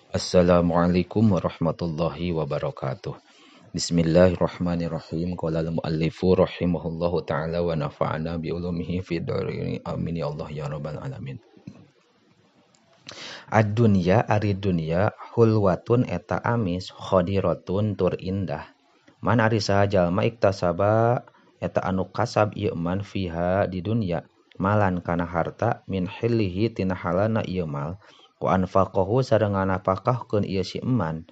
Assalamualaikum warahmatullahi wabarakatuh. Bismillahirrahmanirrahim. Qala al-muallifu rahimahullahu ta'ala wa nafa'ana bi ulumihi fid dharain. Amin ya Allah ya rabbal alamin. Ad-dunya ari dunya hulwatun eta amis khadiratun tur indah. Man ari saha jalma iktasaba eta anu kasab ieu man fiha di dunya malan kana harta min hillihi tina halana ieu mal wa anfaqahu sareng nganapakahkeun ieu si eman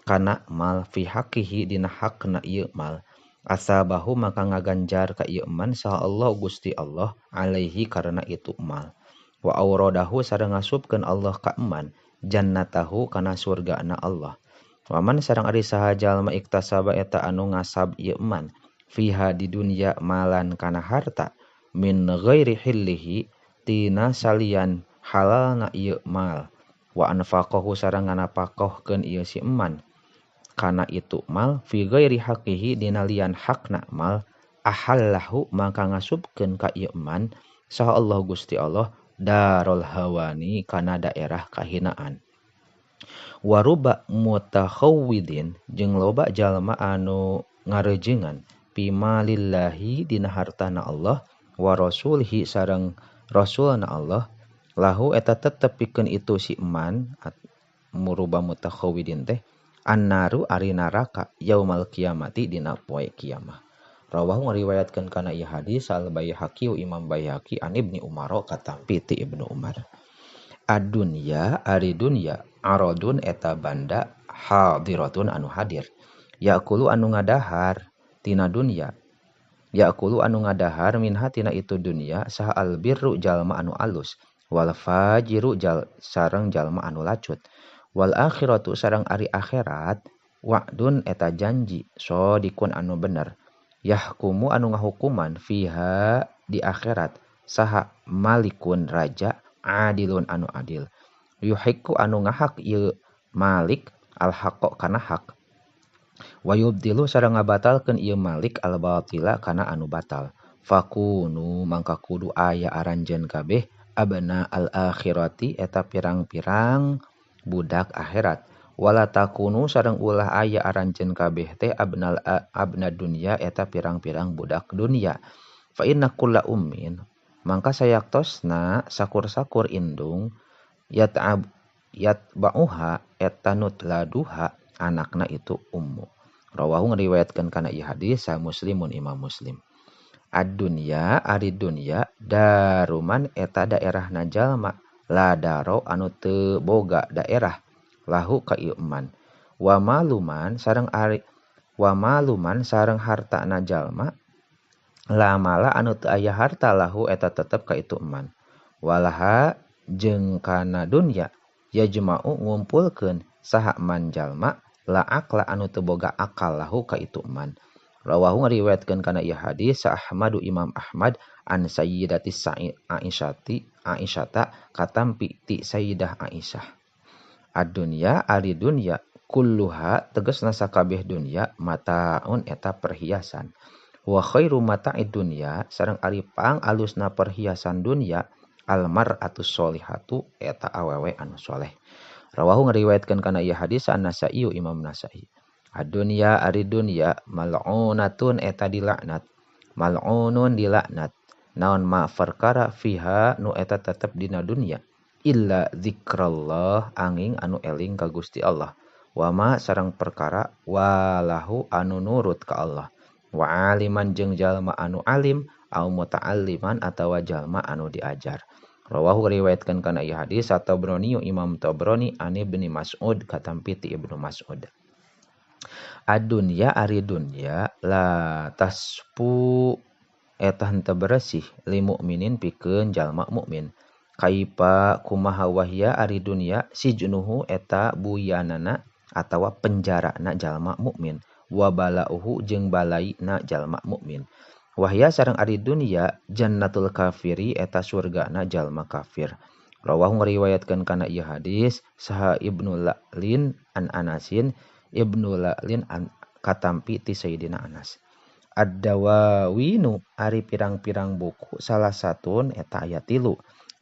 kana mal fi haqqihi dina hakna ieu mal asabahu maka ngaganjar ka ieu eman saha Allah Gusti Allah alaihi karena itu mal wa auradahu sareng ngasupkeun Allah ka eman jannatahu kana surgana Allah wa man sareng ari saha jalma iktasaba eta anu ngasab ieu eman fiha di dunya malan kana harta min ghairi hillihi tina salian halalna ieu mal wa anfaqahu sareng nganapakohkeun ieu si eman kana itu mal fi ghairi haqqihi dina lian hakna mal ahallahu maka ngasupkeun ka ieu eman saha Allah Gusti Allah darul hawani kana daerah kahinaan waruba mutakhawwidin jeung loba jalma anu ngarejengan bimalillahi dina hartana Allah wa rasulihi sareng rasulna Allah lahu eta tetep pikeun itu si eman muruba mutakhawwidin teh annaru ari neraka yaumal kiamati dina poe kiamah. Rawahu ngariwayatkeun kana ieu hadis al Baihaqi Imam Baihaqi an Ibni Umar katampi ti Ibnu Umar. Ad-dunya ari dunya aradun eta banda hadiratun anu hadir yaqulu anu ngadahar tina dunya yaqulu anu ngadahar minha tina itu dunya saha albirru jalma anu alus wal fajiru sareng jalma anu lacut wal akhiratu sareng ari akhirat wa'dun eta janji sodikun anu bener yahkumu anu ngahukuman fiha di akhirat saha malikun raja adilun anu adil yuhikku anu ngahak ieu malik al haqqo kana hak wa yubdilu sareng ngabatalkeun ieu malik al batila kana anu batal fakunu mangka kudu aya aranjeun kabeh abna al akhirati eta pirang-pirang budak akhirat wala takunu sareng ulah aya aranjeun kabeh teh abnal abna dunya eta pirang-pirang budak dunya fa inna kulla ummin mangka sayaktosna sakur-sakur indung yat'ab yatba'uha eta nutladuha anakna itu ummu. Rawahu ngariwayatkeun kana ieu hadis sa Muslimun Imam Muslim. Ad-dunya ari dunya daruman eta daerahna jalma la daro anu teu boga daerah lahu ka ieu eman wa maluman sareng ari wa maluman sareng hartana jalma la mala anu teu aya harta lahu eta tetep ka itu eman walaha jeung kana dunya yajma'u ngumpulkeun saha man jalma la aqla anu teu boga akal lahu ka itu eman. Rawahu ngariwayatkeun kana ieu hadis sa Ahmadu Imam Ahmad an Sayyidati Aisyati Aisyata katampi ti Sayyidah Aisyah. Ad-dunya ari dunya kulluha tegasna sakabeh dunya mataun eta perhiasan. Wa khairu mata'id dunya sareng ari pang alusna perhiasan dunya al mar'atu sholihatu eta awewe anu soleh. Rawahu ngariwayatkeun kana ieu hadis An-Nasa'i Imam Nasa'i. Ad-dunya ari dunya mal'unatun eta dilaknat mal'unun dilaknat naon ma perkara fiha nu eta tetep dina dunya illa zikrallah angin anu eling ka Gusti Allah wa ma sareng perkara walahu anu nurut ka Allah wa aliman jeung jalma anu alim au muta'alliman atawa jalma anu diajar. Rawahu riwayatkeun kana ieu hadis Tabrani Imam Tabrani an Ibni Mas'ud katampi ti Ibnu Mas'ud. Ad-dunya ari dunya la taspu eta henteu beresih li mukminin pikeun jalma mukmin kaipa kumaha wahya ari dunya sijnuhu eta buyanana atawa penjarana jalma mukmin wa balauhu jeung balaina jalma mukmin wahya sareng ari dunya jannatul kafiri eta surgana jalma kafir. Rawahu ngariwayatkeun kana ieu hadis saha Ibnu La'lin an Anasin Ibnu La'lin an katampi ti Sayyidina Anas. Ad-dawawinu ari pirang-pirang buku salah satun eta aya tilu.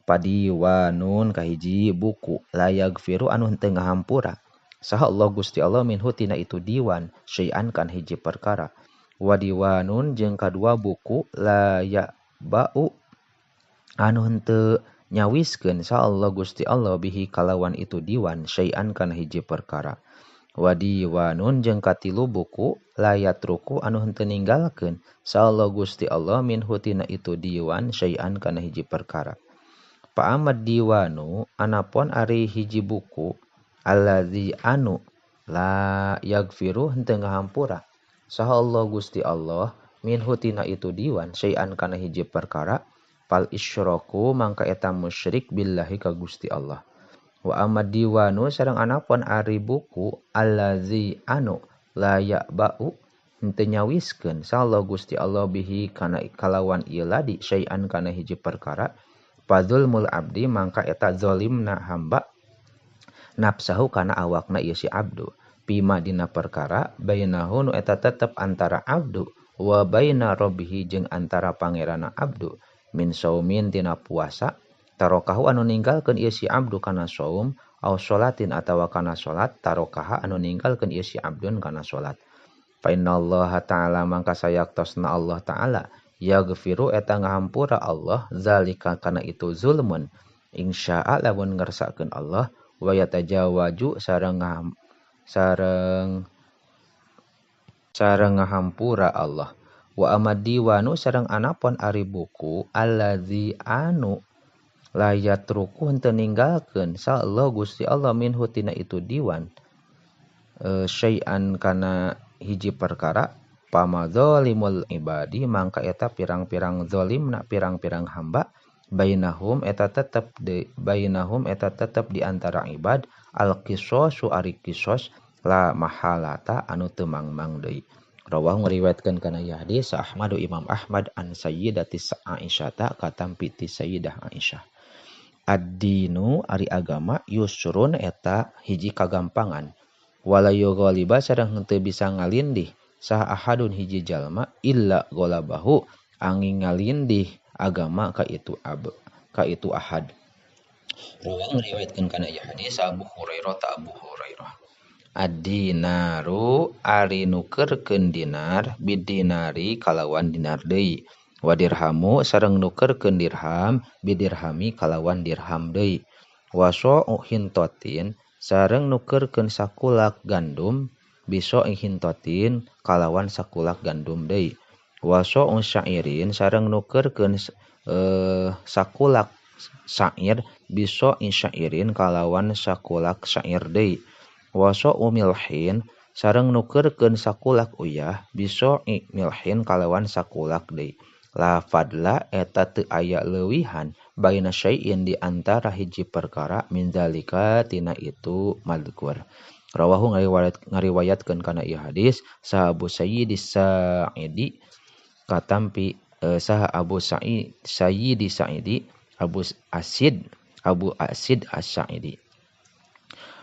Padiwanun kahiji buku la yaghfiru anu henteu ngahampura saha Allah Gusti Allah minhu tina itu diwan syai'an kan hiji perkara. Wa diwanun jeung kadua buku la ya'ba'u anu henteu nyawiskeun saha Allah Gusti Allah bihi kalawan itu diwan syai'an kana hiji perkara. Wa diwanun jeung katilu buku la yatruku anu henteu ninggalkeun saha Allah Gusti Allah minhu tina itu diwan syai'an kana hiji perkara. Pa'amad diwanu anapon ari hiji buku allazi anu la yaghfiru henteu ngahampura saha Allah Gusti Allah minhu tina itu diwan syai'an kana hiji perkara fal isyraku mangka eta musyrik billahi ka Gusti Allah. Wa amad diwanu sareng anapon ari buku allazi anu la ya'ba'u henteu nyawiskeun saha Allah Gusti Allah bihi kana kalawan ieu ladi syai'an kana hiji perkara fadzulmul abdi mangka eta zalimna hamba nafsahu kana awakna ieu si abdu bima dina perkara bainahu nu eta tetep antara abdu wa baina rabbihi jeung antara pangeranna abdu min saumin tina puasa tarokahu anu ninggalkeun ieu si abdu kana saum au sholatin atawa kana salat tarokaha anu ninggalkeun ieu si abdun kana salat. Fa innallaha ta'ala mangka sayaktosna Allah ta'ala yaghfiru eta ngahampura Allah zalika kana itu zulmun insya'a lamun ngersakeun Allah wa yatajawaju sareng sareng ngahampura Allah. Wa amadiwanu sareng anapon ari buku allazi anu la yatruku henteu ninggalkeun sa Allah Gusti Allah minhu tina itu diwan syai'an kana hiji perkara pamazalimul ibadi mangka eta pirang-pirang zalimna pirang-pirang hamba bainahum eta tetep di bainahum eta tetep di antara ibad al qisasu ari qisas la mahalata anu teu mangmang deui. Rawahu ngriwayatkeun kana ieu hadis Ahmadu Imam Ahmad an Sayyidati Aisyah katampi ti Sayyidah Aisyah. Ad-dinu ari agama yusrun eta hiji kagampangan wala yughaliba sareng henteu bisa ngalindih saha ahadun hiji jalma illa ghalabahu angin ngalindih agama ka itu ab ka itu ahad. Rawahu ngriwayatkeun kana ieu hadis Abu Hurairah ta Abu Hurairah. Ad-dinaru ari nukerkeun dinar bidinari kalawan dinar deui wa dirhamu sareng nukerkeun dirham bidirhami kalawan dirham deui wa sa'u hintatin sareng nukerkeun sakulak gandum biso'i hintatin kalawan sakulak gandum deui wa sa'u syairin sareng nukerkeun sakulak syair biso'i syairin kalawan sakulak syair deui wa sa'u milhin sareng nukerkeun sakulak uyah biso'i milhin kalawan sakulak deui. La fadla eta teu aya leuwihan baina syai'in di antara hiji perkara min zalika tina itu madhkur. Rawahu ngariwayatkeun kana ieu hadis saha Abu Sayyid Sa'idi katampi saha Abu Sa'id Sayyidi Sa'idi Abu Asid As-Sa'idi.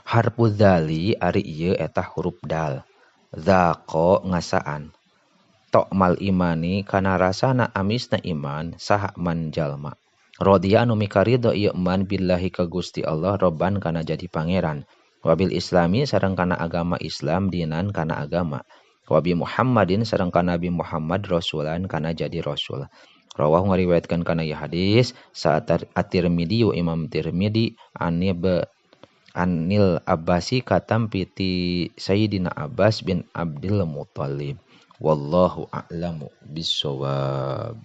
Harfu dzali ari ieu eta huruf dal. Dzaqo ngasaan. To'mal imani kana rasana amisna iman saha man jalma. Radiya anu mikaridho ieu man billahi ka Gusti Allah robban kana jadi pangeran. Wabil islami sareng kana agama Islam dinan kana agama. Wabi Muhammadin sareng kana Nabi Muhammad rasulan kana jadi rasul. Rawahu ngariwayatkeun kana ieu hadis saat At-Tirmidzi wa Imam Tirmidzi Anil Abbasi katampi ti Sayyidina Abbas bin Abdul Muttalib. Wallahu a'lamu bissawab.